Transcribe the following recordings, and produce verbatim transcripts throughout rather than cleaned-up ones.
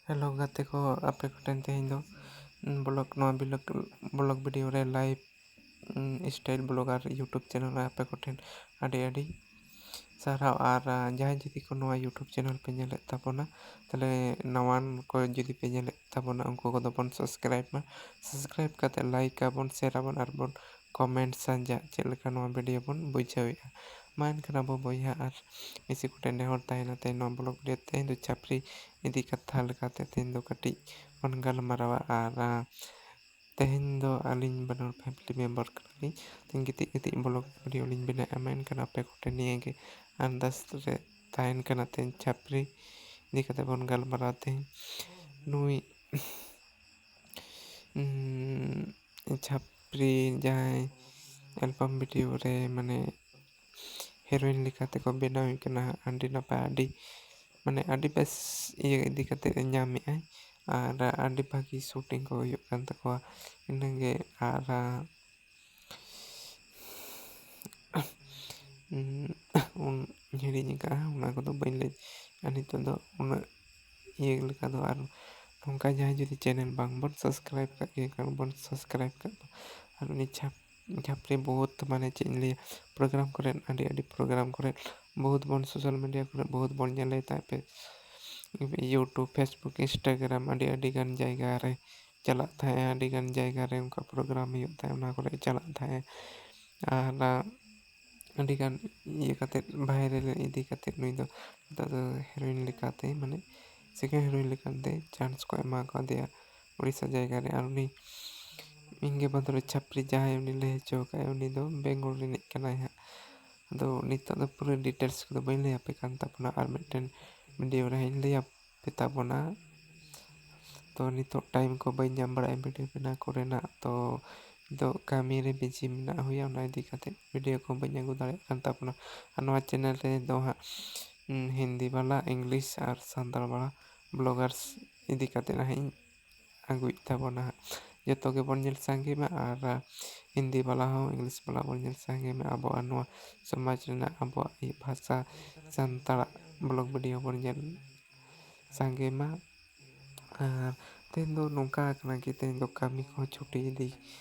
Hello ᱜᱟᱛᱮ ᱠᱚ, ᱟᱯᱮ ᱠᱚᱴᱷᱮᱱ ᱛᱮᱦᱮᱧ ᱫᱚ, ᱩᱸ, ᱵᱞᱚᱜ, ᱱᱚᱣᱟ ᱵᱞᱚᱜ, ᱵᱞᱚᱜ ᱵᱷᱤᱰᱤᱭᱳ ᱨᱮ ᱞᱟᱭᱤᱯᱷ, ᱩᱸ, ᱥᱴᱟᱭᱤᱞ ᱵᱞᱚᱜᱟᱨ ᱭᱩᱴᱩᱵᱽ ᱪᱮᱱᱮᱞ ᱨᱮ ᱟᱯᱮ ᱠᱚᱴᱷᱮᱱ ᱟᱹᱰᱤ ᱟᱹᱰᱤ ᱥᱟᱨᱦᱟᱣ᱾ ᱟᱨ, ᱟ, ᱡᱟᱦᱟᱸᱭ ᱡᱩᱫᱤ ᱠᱚ ᱱᱚᱣᱟ ᱭᱩᱴᱩᱵᱽ ᱪᱮᱱᱮᱞ ᱯᱮ ᱧᱮᱞᱮᱫ ᱛᱟᱵᱚᱱᱟ, ᱛᱟᱦᱞᱮ ᱱᱟᱣᱟᱱ ᱠᱚ ᱡᱩᱫᱤ ᱯᱮ ᱧᱮᱞᱮᱫ ᱛᱟᱵᱚᱱᱟ, ᱩᱱᱠᱩ ᱠᱚᱫᱚ ᱵᱚᱱ ᱥᱟᱵᱥᱠᱨᱟᱭᱤᱵᱽ ᱢᱟ᱾ ᱥᱟᱵᱥᱠᱨᱟᱭᱤᱵᱽ ᱠᱟᱛᱮ ᱞᱟᱭᱤᱠ ᱟᱵᱚᱱ, ᱥᱮᱭᱟᱨ ᱟᱵᱚᱱ ᱟᱨ ᱵᱚᱱ ᱠᱚᱢᱮᱱᱴ ᱥᱟᱡᱟᱜ ᱪᱮᱫ ᱞᱮᱠᱟ ᱱᱚᱣᱟ ᱵᱷᱤᱰᱤᱭᱳ ᱵᱚᱱ ᱵᱩᱡᱷᱟᱹᱣᱮᱫᱼᱟ᱾ ᱢᱟ ᱮᱱᱠᱷᱟᱱ ᱟᱵᱚ ᱵᱚᱭᱦᱟ ᱟᱨ ᱢᱤᱥᱤ ᱠᱚᱴᱷᱮᱱ ᱱᱮᱦᱚᱨ ᱛᱟᱦᱮᱱᱟ, ᱛᱮᱦᱮᱧ ᱱᱚᱣᱟ ᱵᱞᱚᱜ ᱵᱷᱤᱰᱤᱭᱳ ᱛᱮᱦᱮᱧ ᱫᱚ ᱪᱷᱟᱹᱯᱨᱤ ᱤᱫᱤ ᱠᱟᱛᱷᱟ ᱞᱮᱠᱟᱛᱮ ᱛᱮᱦᱮᱧ ᱫᱚ ᱠᱟᱹᱴᱤᱡ ᱵᱚᱱ ᱜᱟᱞᱢᱟᱨᱟᱣᱟ᱾ ᱟᱨ, ᱟ, ᱛᱮᱦᱮᱧ ᱫᱚ ᱟᱹᱞᱤᱧ ᱵᱟᱱᱟᱨ ᱯᱷᱮᱢᱤᱞᱤ ᱢᱮᱢᱵᱟᱨ ᱠᱟᱱᱟᱞᱤᱧ᱾ ᱛᱮᱦᱮᱧ ᱜᱤᱛᱤᱡ ᱜᱤᱛᱤᱡ ᱵᱞᱚᱜ ᱵᱷᱤᱰᱤᱭᱳ ᱞᱤᱧ ᱵᱮᱱᱟᱣᱮᱫᱼᱟ᱾ ᱢᱟ ᱮᱱᱠᱷᱟᱱ ᱟᱯᱮ ᱠᱚᱴᱷᱮᱱ ᱱᱤᱭᱟᱹ ᱜᱮ ᱟᱨᱫᱟᱥ ᱨᱮ ᱛᱟᱦᱮᱱ ᱠᱟᱱᱟ, ᱛᱮᱦᱮᱧ ᱪᱷᱟᱹᱯᱨᱤ ᱤᱫᱤ ᱠᱟᱛᱮ ᱵᱚᱱ ᱜᱟᱞᱢᱟᱨᱟᱣᱟ᱾ ᱛᱮᱦᱮᱧ ᱱᱩᱭ, ᱩᱸ, ᱪᱷᱟᱹᱯᱨᱤ ᱡᱟᱦᱟᱸᱭ ᱮᱞᱵᱟᱢ ᱵᱷᱤᱰᱤᱭᱳ ᱨᱮ ᱢᱟᱱᱮ ᱦᱤᱨᱳᱭᱤᱱ ᱞᱮᱠᱟ ᱛᱮᱠᱚ ᱵᱮᱱᱟᱣᱮ ᱠᱟᱱᱟ, ᱟᱹᱰᱤ ᱱᱟᱯᱟᱭ, ᱟᱹᱰᱤ ᱢᱟᱱᱮ ᱟᱹᱰᱤ ᱵᱮᱥ ᱤᱭᱟᱹ ᱤᱫᱤ ᱠᱟᱛᱮ ᱧᱟᱢᱮᱜᱼᱟᱭ᱾ ᱟᱨ ᱟᱹᱰᱤ ᱵᱷᱟᱹᱜᱤ ᱥᱩᱴᱤᱝ ᱠᱚ ᱦᱩᱭᱩᱜ ᱠᱟᱱ ᱛᱟᱠᱚᱣᱟ ᱤᱱᱟᱹᱜᱮ᱾ ᱟᱨ, ᱩᱸ, ᱩᱱ ᱦᱤᱲᱤᱧ ᱟᱠᱟᱫᱼᱟ, ᱚᱱᱟ ᱠᱚᱫᱚ ᱵᱟᱹᱧ ᱞᱟᱹᱭ᱾ ᱟᱨ ᱱᱤᱛᱚᱜ ᱫᱚ ᱩᱱᱟᱹᱜ ᱤᱭᱟᱹ ᱞᱮᱠᱟ ᱫᱚ ᱟᱨ ᱱᱚᱝᱠᱟ ᱡᱟᱦᱟᱸᱭ ᱡᱩᱫᱤ ᱪᱮᱱᱮᱞ ᱵᱟᱝ ᱵᱚᱱ ᱥᱟᱵᱥᱠᱨᱟᱭᱤᱵᱽ ᱠᱟᱜ ᱜᱮᱭᱟ, ᱠᱷᱟᱱ ᱵᱚᱱ ᱥᱟᱵᱥᱠᱨᱟᱭᱤᱵᱽ ᱠᱟᱜ ᱢᱟ᱾ ᱟᱨ ᱩᱱᱤ ᱪᱷᱟᱯ-, ᱪᱷᱟᱯᱨᱤ ᱵᱚᱦᱩᱛ ᱢᱟᱱᱮ ᱪᱮᱫ ᱤᱧ ᱞᱟᱹᱭᱟ, ᱯᱨᱳᱜᱨᱟᱢ ᱠᱚᱨᱮ, ᱟᱹᱰᱤ ᱟᱹᱰᱤ ᱯᱨᱳᱜᱨᱟᱢ ᱠᱚᱨᱮ ᱵᱚᱦᱩᱛ ᱵᱚᱱ ᱥᱳᱥᱟᱞ ᱢᱤᱰᱤᱭᱟ ᱠᱚᱨᱮ ᱵᱚᱦᱩᱛ ᱵᱚᱱ ᱧᱮᱞᱮ ᱛᱟᱦᱮᱸᱫ ᱯᱮ, YouTube, Facebook, Instagram ᱟᱹᱰᱤ ᱟᱹᱰᱤ ᱜᱟᱱ ᱡᱟᱭᱜᱟ ᱨᱮ ᱪᱟᱞᱟᱜ ᱛᱟᱦᱮᱸᱜᱼᱟ, ᱟᱹᱰᱤ ᱜᱟᱱ ᱡᱟᱭᱜᱟ ᱨᱮ ᱚᱱᱠᱟ ᱯᱨᱳᱜᱨᱟᱢ ᱦᱩᱭᱩᱜ ᱛᱟᱦᱮᱸᱫ, ᱚᱱᱟ ᱠᱚᱨᱮ ᱪᱟᱞᱟᱜ ᱛᱟᱦᱮᱸᱜᱼᱟ᱾ ᱟᱨ ᱟᱹᱰᱤ ᱜᱟᱱ ᱤᱭᱟᱹ ᱠᱟᱛᱮᱫ, ᱵᱷᱟᱭᱨᱟᱞ ᱤᱫᱤ ᱠᱟᱛᱮᱫ ᱱᱩᱭ ᱫᱚ ᱱᱤᱛᱚᱜ ᱫᱚ ᱦᱤᱨᱳᱭᱤᱱ ᱞᱮᱠᱟᱛᱮ, ᱢᱟᱱᱮ ᱥᱮᱠᱮᱱᱰ ᱦᱤᱨᱳᱭᱤᱱ ᱞᱮᱠᱟᱛᱮ ᱪᱟᱱᱥ ᱠᱚ ᱮᱢᱟ ᱠᱟᱫᱮᱭᱟ ᱩᱲᱤᱥᱥᱟ ᱡᱟᱭᱜᱟ ᱨᱮ᱾ ᱟᱨ ᱩᱱᱤ ᱤᱧ ᱜᱮ ᱵᱚᱫᱷᱚᱨ ᱪᱷᱟᱯᱨᱤ ᱡᱟᱦᱟᱸᱭ ᱩᱱᱤ ᱞᱟᱹᱭ ᱦᱚᱪᱚ ᱟᱠᱟᱫᱼᱟᱭ, ᱩᱱᱤ ᱫᱚ ᱵᱮᱝᱜᱚᱞ ᱨᱤᱱᱤᱡ ᱠᱟᱱᱟᱭ ᱦᱟᱸᱜ᱾ ᱟᱫᱚ ᱱᱤᱛᱚᱜ ᱫᱚ ᱯᱩᱨᱟᱹ ᱰᱤᱴᱮᱞᱥ ᱠᱚᱫᱚ ᱵᱟᱹᱧ ᱞᱟᱹᱭ ᱟᱯᱮ ᱠᱟᱱ ᱛᱟᱵᱚᱱᱟ, ᱟᱨ ᱢᱤᱫᱴᱮᱱ ᱵᱷᱤᱰᱤᱭᱳ ᱨᱮ ᱦᱟᱸᱜ ᱤᱧ ᱞᱟᱹᱭ ᱟᱯᱮ ᱛᱟᱵᱚᱱᱟ᱾ ᱛᱚ ᱱᱤᱛᱚᱜ ᱴᱟᱭᱤᱢ ᱠᱚ ᱵᱟᱹᱧ ᱧᱟᱢ ᱵᱟᱲᱟᱭᱮᱫᱼᱟ ᱵᱷᱤᱰᱤᱭᱳ ᱵᱮᱱᱟᱣ ᱠᱚᱨᱮᱱᱟᱜ, ᱛᱚ ᱱᱤᱛᱚᱜ ᱠᱟᱹᱢᱤ ᱨᱮ ᱵᱤᱡᱤ ᱢᱮᱱᱟᱜ ᱦᱩᱭᱟ, ᱚᱱᱟ ᱤᱫᱤ ᱠᱟᱛᱮᱫ ᱵᱷᱤᱰᱤᱭᱳ ᱠᱚ ᱵᱟᱹᱧ ᱟᱹᱜᱩ ᱫᱟᱲᱮᱭᱟᱜ ᱠᱟᱱ ᱛᱟᱵᱚᱱᱟ᱾ ᱟᱨ ᱱᱚᱣᱟ ᱪᱮᱱᱮᱞ ᱨᱮᱫᱚ ᱦᱟᱸᱜ, ᱩᱸ, ᱦᱤᱱᱫᱤ ᱵᱟᱞᱟ, ᱤᱝᱞᱤᱥ ᱟᱨ ᱥᱟᱱᱛᱟᱲ ᱵᱟᱞᱟ ᱵᱞᱚᱜᱟᱨᱥ ᱤᱫᱤ ᱠᱟᱛᱮᱫ ᱦᱟᱸᱜ ᱤᱧ ᱟᱹᱜᱩᱭᱮᱫ ᱛᱟᱵᱚᱱᱟ ᱦᱟᱸᱜ᱾ ᱡᱚᱛᱚ ᱜᱮᱵᱚᱱ ᱧᱮᱞ ᱥᱟᱸᱜᱮ ᱢᱟ, ᱟᱨ ᱦᱤᱱᱫᱤ ᱵᱟᱞᱟ ᱦᱚᱸ, ᱤᱝᱞᱤᱥ ᱵᱟᱞᱟ ᱵᱚᱱ ᱧᱮᱞ ᱥᱟᱸᱜᱮ ᱢᱟ᱾ ᱟᱵᱚᱣᱟᱜ ᱱᱚᱣᱟ ᱥᱚᱢᱟᱡᱽ ᱨᱮᱱᱟᱜ, ᱟᱵᱚᱣᱟᱜ ᱵᱷᱟᱥᱟ ᱥᱟᱱᱛᱟᱲᱟᱜ ᱵᱞᱚᱜ ᱵᱷᱤᱰᱤᱭᱳ ᱵᱚᱱ ᱧᱮᱞ ᱥᱟᱸᱜᱮ ᱢᱟ᱾ ᱟᱨ ᱛᱮᱦᱮᱧ ᱫᱚ ᱱᱚᱝᱠᱟ ᱠᱟᱱᱟ ᱠᱤ ᱛᱮᱦᱮᱧ ᱫᱚ ᱠᱟᱹᱢᱤ ᱠᱚᱦᱚᱸ ᱪᱷᱩᱴᱤ ᱤᱫᱤ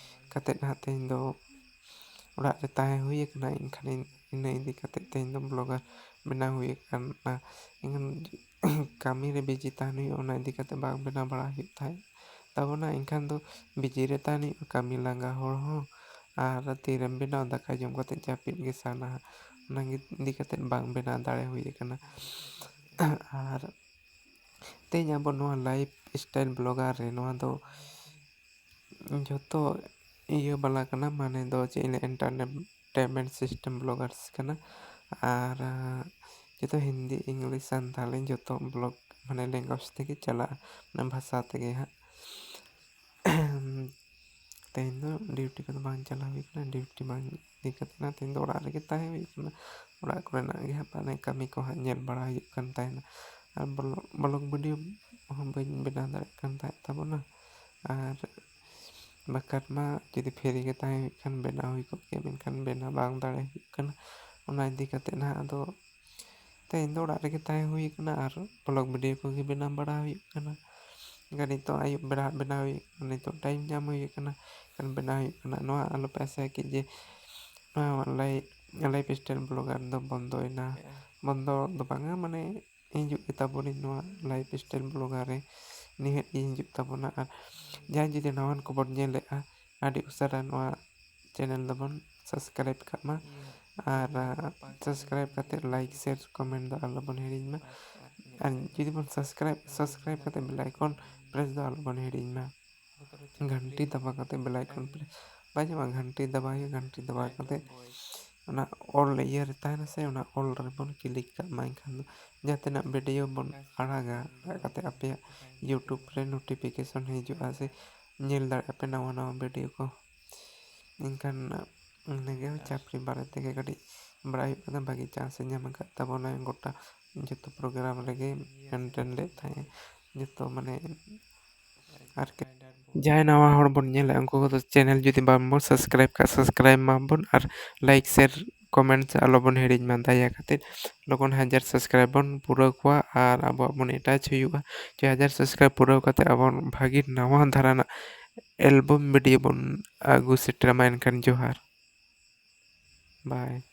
ᱠᱟᱛᱮᱫ ᱦᱟᱸᱜ ᱛᱮᱦᱮᱧ ᱫᱚ ᱚᱲᱟᱜ ᱨᱮ ᱛᱟᱦᱮᱸ ᱦᱩᱭ ᱟᱠᱟᱱᱟ᱾ ᱮᱱᱠᱷᱟᱱ ᱤᱱ- ᱤᱱᱟᱹ ᱤᱫᱤ ᱠᱟᱛᱮᱫ ᱛᱮᱦᱮᱧ ᱫᱚ ᱵᱞᱚᱜᱟᱨ ᱵᱮᱱᱟᱣ ᱦᱩᱭ ᱟᱠᱟᱱᱟ᱾ ᱮᱱᱠᱷᱟᱱ ᱠᱟᱹᱢᱤ ᱨᱮ ᱵᱤᱡᱤ ᱛᱟᱦᱮᱱ ᱦᱩᱭᱩᱜᱼᱟ, ᱚᱱᱟ ᱤᱫᱤ ᱠᱟᱛᱮᱫ ᱵᱟᱝ ᱵᱮᱱᱟᱣ ᱵᱟᱲᱟ ᱦᱩᱭᱩᱜ ᱛᱟᱦᱮᱸᱫ ᱛᱟᱵᱚᱱᱟ᱾ ᱮᱱᱠᱷᱟᱱ ᱫᱚ ᱵᱤᱡᱤ ᱨᱮ ᱛᱟᱦᱮᱱ ᱦᱩᱭᱩᱜᱼᱟ, ᱠᱟᱹᱢᱤ ᱞᱟᱸᱜᱟ ᱦᱚᱲ ᱦᱚᱸ, ᱟᱨ ᱛᱤᱨᱮᱢ ᱵᱮᱱᱟᱣ ᱫᱟᱠᱟ ᱡᱚᱢ ᱠᱟᱛᱮᱫ ᱡᱟᱹᱯᱤᱫ ᱜᱮ ᱥᱟᱱᱟ᱾ ᱚᱱᱟ ᱤᱫᱤ ᱠᱟᱛᱮᱫ ᱵᱟᱝ ᱵᱮᱱᱟᱣ ᱫᱟᱲᱮ ᱦᱩᱭ ᱟᱠᱟᱱᱟ᱾ ᱟᱨ ᱛᱮᱦᱮᱧ ᱟᱵᱚ ᱱᱚᱣᱟ ᱞᱟᱭᱤᱯᱷ ᱥᱴᱟᱭᱤᱞ ᱵᱞᱚᱜᱟᱨ ᱨᱮ ᱱᱚᱣᱟ ᱫᱚ ᱡᱷᱚᱛᱚ ᱤᱭᱟᱹ ᱵᱟᱞᱟ ᱠᱟᱱᱟ, ᱢᱟᱱᱮ ᱫᱚ ᱪᱮᱫ ᱤᱧ ᱞᱟᱹᱭᱟ, ᱮᱱᱴᱟᱨᱴᱮᱱᱢᱮᱱᱴ ᱥᱤᱥᱴᱮᱢ ᱵᱞᱚᱜᱟᱨᱥ ᱠᱟᱱᱟ᱾ ᱟᱨ ᱡᱚᱛᱚ ᱦᱤᱱᱫᱤ, ᱤᱝᱞᱤᱥ, ᱥᱟᱱᱛᱟᱲᱤ ᱡᱚᱛᱚ ᱵᱞᱚᱜ ᱢᱟᱱᱮ ᱞᱮᱝᱜᱩᱭᱮᱡᱽ ᱛᱮᱜᱮ ᱪᱟᱞᱟᱜᱼᱟ, ᱢᱟᱱᱮ ᱵᱷᱟᱥᱟ ᱛᱮᱜᱮ ᱦᱟᱸᱜ᱾ ᱛᱮᱦᱮᱧ ᱫᱚ ᱰᱤᱭᱩᱴᱤ ᱠᱚᱫᱚ ᱵᱟᱝ ᱪᱟᱞᱟᱣ ᱦᱩᱭ ᱠᱟᱱᱟ, ᱰᱤᱭᱩᱴᱤ ᱵᱟᱝ ᱤᱫᱤ ᱠᱟᱛᱮ ᱱᱟ ᱛᱮᱦᱮᱧ ᱫᱚ ᱚᱲᱟᱜ ᱨᱮᱜᱮ ᱛᱟᱦᱮᱸ ᱦᱩᱭᱩᱜ ᱠᱟᱱᱟ᱾ ᱚᱲᱟᱜ ᱠᱚᱨᱮᱱᱟᱜ ᱜᱮ ᱦᱟᱸᱜ ᱢᱟᱱᱮ ᱠᱟᱹᱢᱤ ᱠᱚ ᱦᱟᱸᱜ ᱧᱮᱞ ᱵᱟᱲᱟ ᱦᱩᱭᱩᱜ ᱠᱟᱱ ᱛᱟᱦᱮᱱᱟ᱾ ᱟᱨ ᱵᱞᱚᱜ ᱵᱞᱚᱜ ᱵᱷᱤᱰᱤᱭᱳ ᱦᱚᱸ ᱵᱟᱹᱧ ᱵᱮᱱᱟᱣ ᱫᱟᱲᱮᱭᱟᱜ ᱠᱟᱱ ᱛᱟᱦᱮᱸᱫ ᱛᱟᱵᱚᱱᱟ᱾ ᱟᱨ ᱵᱟᱠᱷᱟᱱ ᱢᱟ ᱡᱩᱫᱤ ᱯᱷᱨᱤ ᱜᱮ ᱛᱟᱦᱮᱸ ᱦᱩᱭᱩᱜ ᱠᱷᱟᱱ ᱵᱮᱱᱟᱣ ᱦᱩᱭ ᱠᱚᱜ ᱜᱮᱭᱟ, ᱢᱮᱱᱠᱷᱟᱱ ᱵᱮᱱᱟᱣ ᱵᱟᱝ ᱫᱟᱲᱮ ᱦᱩᱭᱩᱜ ᱠᱟᱱᱟ᱾ ᱚᱱᱟ ᱤᱫᱤ ᱠᱟᱛᱮ ᱱᱟᱦᱟᱜ ᱟᱫᱚ ᱛᱮᱦᱮᱧ ᱫᱚ ᱚᱲᱟᱜ ᱨᱮᱜᱮ ᱛᱟᱦᱮᱸ ᱦᱩᱭ ᱠᱟᱱᱟ ᱟᱨ ᱵᱞᱚᱜ ᱵᱷᱤᱰᱤᱭᱳ ᱠᱚᱜᱮ ᱵᱮᱱᱟᱣ ᱵᱟᱲᱟ ᱦᱩᱭᱩᱜ ᱠᱟᱱᱟ᱾ ᱮᱱᱠᱷᱟᱱ ᱱᱤᱛᱚᱜ ᱟᱹᱭᱩᱵ ᱵᱮᱲᱟ ᱦᱟᱸᱜ ᱵᱮᱱᱟᱣ ᱦᱩᱭᱩᱜ ᱠᱟᱱᱟ, ᱱᱤᱛᱚᱜ ᱴᱟᱭᱤᱢ ᱧᱟᱢ ᱦᱩᱭ ᱠᱟᱱᱟ, ᱮᱱᱠᱷᱟᱱ ᱵᱮᱱᱟᱣ ᱦᱩᱭᱩᱜ ᱠᱟᱱᱟ᱾ ᱱᱚᱣᱟ ᱟᱞᱚᱯᱮ ᱟᱥᱟᱭᱟ ᱠᱤ ᱡᱮ ᱱᱚᱣᱟ ᱞᱟᱭᱤᱯᱷ ᱥᱴᱟᱭᱤᱞ ᱵᱞᱚᱜᱟᱨ ᱫᱚ ᱵᱚᱱᱫᱚᱭᱮᱱᱟ, ᱵᱚᱱᱫᱚ ᱫᱚ ᱵᱟᱝᱟ, ᱢᱟᱱᱮ ᱦᱤᱡᱩᱜ ᱜᱮ ᱛᱟᱵᱚᱱᱟᱹᱧ ᱱᱚᱣᱟ ᱞᱟᱭᱤᱯᱷ ᱥᱴᱟᱭᱤᱞ ᱵᱞᱚᱜᱟᱨ ᱨᱮ ᱱᱤᱦᱟᱹᱛ ᱜᱮ ᱦᱤᱡᱩᱜ ᱛᱟᱵᱚᱱᱟ᱾ ᱟᱨ ᱡᱟᱦᱟᱸᱭ ᱡᱩᱫᱤ ᱱᱟᱣᱟᱱ ᱠᱚᱵᱚᱱ ᱧᱮᱞᱮᱫᱼᱟ, ᱟᱹᱰᱤ ᱩᱥᱟᱹᱨᱟ ᱱᱚᱣᱟ ᱪᱮᱱᱮᱞ ᱫᱚᱵᱚᱱ ᱥᱟᱵᱥᱠᱨᱟᱭᱤᱵ ᱠᱟᱜ ᱢᱟ᱾ ᱟᱨ ᱥᱟᱵᱥᱠᱨᱟᱭᱤᱵ ᱠᱟᱛᱮ ᱞᱟᱭᱤᱠ, ᱥᱮᱭᱟᱨ, ᱠᱚᱢᱮᱱᱴ ᱫᱚ ᱟᱞᱚᱵᱚᱱ ᱦᱤᱲᱤᱧ ᱢᱟ᱾ ᱟᱨ ᱡᱩᱫᱤ ᱵᱚᱱ ᱥᱟᱵᱥᱠᱨᱟᱭᱤᱵ, ᱥᱟᱵᱥᱠᱨᱟᱭᱤᱵ ᱠᱟᱛᱮ ᱵᱮᱞ ᱟᱭᱠᱚᱱ ᱯᱨᱮᱥ ᱫᱚ ᱟᱞᱚᱵᱚᱱ ᱦᱤᱲᱤᱧ ᱢᱟ᱾ ᱜᱷᱟᱱᱴᱤ ᱫᱟᱵᱟ ᱠᱟᱛᱮ ᱵᱮᱞ ᱟᱭᱠᱚᱱ ᱯᱨᱮᱥ ᱵᱟᱭ ᱧᱟᱢᱟ, ᱜᱷᱟᱱᱴᱤ ᱫᱟᱵᱟᱭ ᱦᱩᱭᱩᱜᱼᱟ᱾ ᱜᱷᱟᱱᱴᱤ ᱫᱟᱵᱟ ᱠᱟᱛᱮ ᱚᱱᱟ ᱚᱞ ᱤᱭᱟᱹ ᱨᱮ ᱛᱟᱦᱮᱱᱟ ᱥᱮ, ᱚᱱᱟ ᱚᱞ ᱨᱮᱵᱚᱱ ᱠᱞᱤᱠ ᱠᱟᱜ ᱢᱟ᱾ ᱮᱱᱠᱷᱟᱱ ᱫᱚ ᱡᱟᱦᱟᱸ ᱛᱤᱱᱟᱹᱜ ᱵᱷᱤᱰᱤᱭᱳ ᱵᱚᱱ ᱟᱲᱟᱜᱟ, ᱟᱲᱟᱜ ᱠᱟᱛᱮ ᱟᱯᱮᱭᱟᱜ ᱭᱩᱴᱩᱵᱽ ᱨᱮ ᱱᱳᱴᱤᱯᱷᱤᱠᱮᱥᱚᱱ ᱦᱤᱡᱩᱜᱼᱟ ᱥᱮ ᱧᱮᱞ ᱫᱟᱲᱮᱭᱟᱜᱼᱟ ᱯᱮ ᱱᱟᱣᱟ ᱱᱟᱣᱟ ᱵᱷᱤᱰᱤᱭᱳ ᱠᱚ᱾ ᱮᱱᱠᱷᱟᱱ ᱤᱱᱟᱹᱜᱮ ᱪᱟᱹᱠᱨᱤ ᱵᱟᱨᱮ ᱛᱮᱜᱮ ᱠᱟᱹᱴᱤᱡ ᱵᱟᱲᱟᱭ ᱦᱩᱭᱩᱜ ᱠᱟᱱᱟ, ᱵᱷᱟᱹᱜᱤ ᱪᱟᱱᱥ ᱮ ᱧᱟᱢ ᱟᱠᱟᱫ ᱛᱟᱵᱚᱱᱟ᱾ ᱜᱚᱴᱟ ᱡᱚᱛᱚ ᱯᱨᱳᱜᱨᱟᱢ ᱨᱮᱜᱮ ᱢᱮᱱᱴᱮᱱ ᱞᱮᱫ ᱛᱟᱦᱮᱸᱫ ᱡᱚᱛᱚ, ᱢᱟᱱᱮ ᱟᱨᱠᱤ ᱡᱟᱦᱟᱸᱭ ᱱᱟᱣᱟ ᱦᱚᱲ ᱵᱚᱱ ᱧᱮᱞᱟ, ᱩᱱᱠᱩ ᱠᱚᱫᱚ ᱪᱮᱱᱮᱞ ᱡᱩᱫᱤ ᱵᱟᱝᱵᱚᱱ ᱥᱟᱵᱥᱠᱨᱟᱭᱤᱵ ᱠᱷᱟᱡ, ᱥᱟᱵᱥᱠᱨᱟᱭᱤᱵ ᱢᱟᱵᱚᱱ ᱟᱨ ᱞᱟᱭᱤᱠ, ᱥᱮᱭᱟᱨ, comments ᱟᱞᱚᱵᱚᱱ ᱦᱤᱲᱤᱧ ᱢᱟ ᱫᱟᱭᱟ ᱠᱟᱛᱮ᱾ ᱞᱚᱜᱚᱱ ᱦᱟᱡᱟᱨ subscribe ᱵᱚᱱ ᱯᱩᱨᱟᱹᱣ ᱠᱚᱣᱟ ᱟᱨ ᱟᱵᱚᱣᱟᱜ ᱵᱚᱱ attach ᱦᱩᱭᱩᱜᱼᱟ᱾ ᱡᱮ ᱦᱟᱡᱟᱨ subscribe ᱯᱩᱨᱟᱹᱣ ᱠᱟᱛᱮ ᱟᱵᱚ ᱵᱷᱟᱹᱜᱤ ᱱᱟᱣᱟ ᱫᱷᱟᱨᱟᱱᱟᱜ album video ᱵᱚᱱ ᱟᱹᱜᱩ ᱥᱮᱴᱮᱨᱟ ᱢᱟ᱾ ᱮᱱᱠᱷᱟᱱ ᱡᱚᱦᱟᱨ᱾ Bye᱾